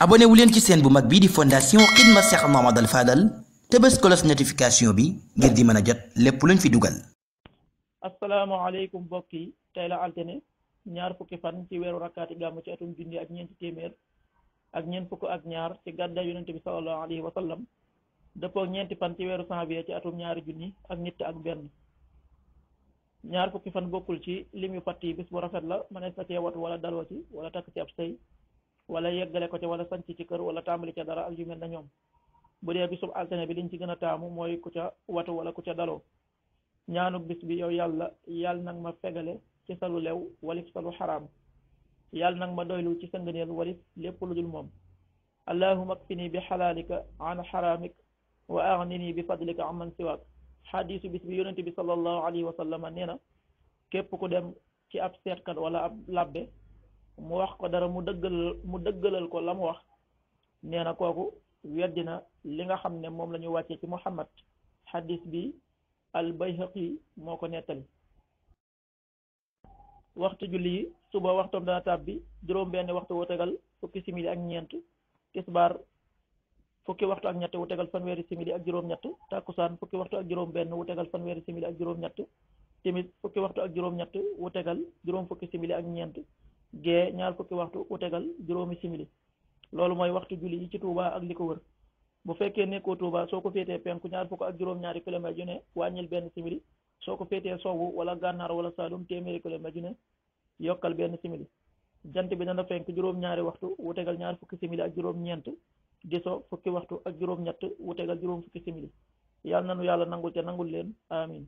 abonné wu leen ci chaîne bu mag bii di fondation Khidma Cheikh Mouhamadoul Fadal te bës cloche notification bi ngir di mën a jot lépp luñ fi dugal. asalaamaaleykum mbokk yi tey la altine ñaar fukki fan ci weeru rakkaati gàmmu ci atum junni ak ñeenti téeméer ak ñeent fukk ak ñaar ci gàddaay yonente bi sallallahu alayhi wa sallam dëppoo ñeenti fan ci weeru janvier ci atum ñaari junni ak nit ak benn. ñaar fukki fan bokkul ci lim yu fatt yi bis bu rafet la mënees na cee watu wala daloo ci wala takk ci ab sëy wala yeggale ko ca wala sanc ci kër wala tàmbali ca dara ak yu mel na ñoom. bu dee bisub altine bi liñ ci gën a taamu mooy ku ca watu wala ku ca daloo. ñaanuk bis bi yow yàlla nag ma fegale ci salu lew walif salu xaraam yàlla nag ma doylu ci sa ngëneel walif lépp lu dul moom. allahumma kfini bi xalaalika an xaraamik wa aghnini bi fadlika amman siwaak. xadiisu bis bi yonente bi sallallahu alayhi wa sallam nee na képp ku dem ci ab seetkat wala ab labbe mu wax ko dara mu dëggalal ko la mu wax nee na kooku weddina li nga xam ne moom la ñu wàccee ci Muhammad. xadiis bi al Bayhaqi moo ko nettali. waxtu julli yi suba waxtoom dana tàbbi juróom benn waxtu wu tegal fukki simili ak ñeent. tisbaar fukki waxtu ak ñett wu tegal fanweeri simili ak juróom-ñett. takkusaan fukki waxtu ak juróom benn wu tegal fanweeri simili ak juróom-ñett. timis fukki waxtu ak juróom-ñett wu tegal juróom fukki simili ak ñeent. gee ñaar fukki waxtu wu tegal juróomi simili. loolu mooy waxtu julli yi ci Touba ak li ko wër. bu fekkee nekkoo Touba soo ko féetee penku ñaar fukk ak juróom-ñaari kilomètres yu ne wàññil benn simili. soo ko féetee sowwu wala gànnaar wala Saalum téeméeri kilomètres yu ne yokkal benn simili. jant bi dana fenk juróom-ñaari waxtu wu tegal ñaar fukki simili ak juróom-ñeent. di so fukki waxtu ak juróom-ñett wu tegal juróom fukki simili. yàlla nanu yàlla nangul te nangul leen amin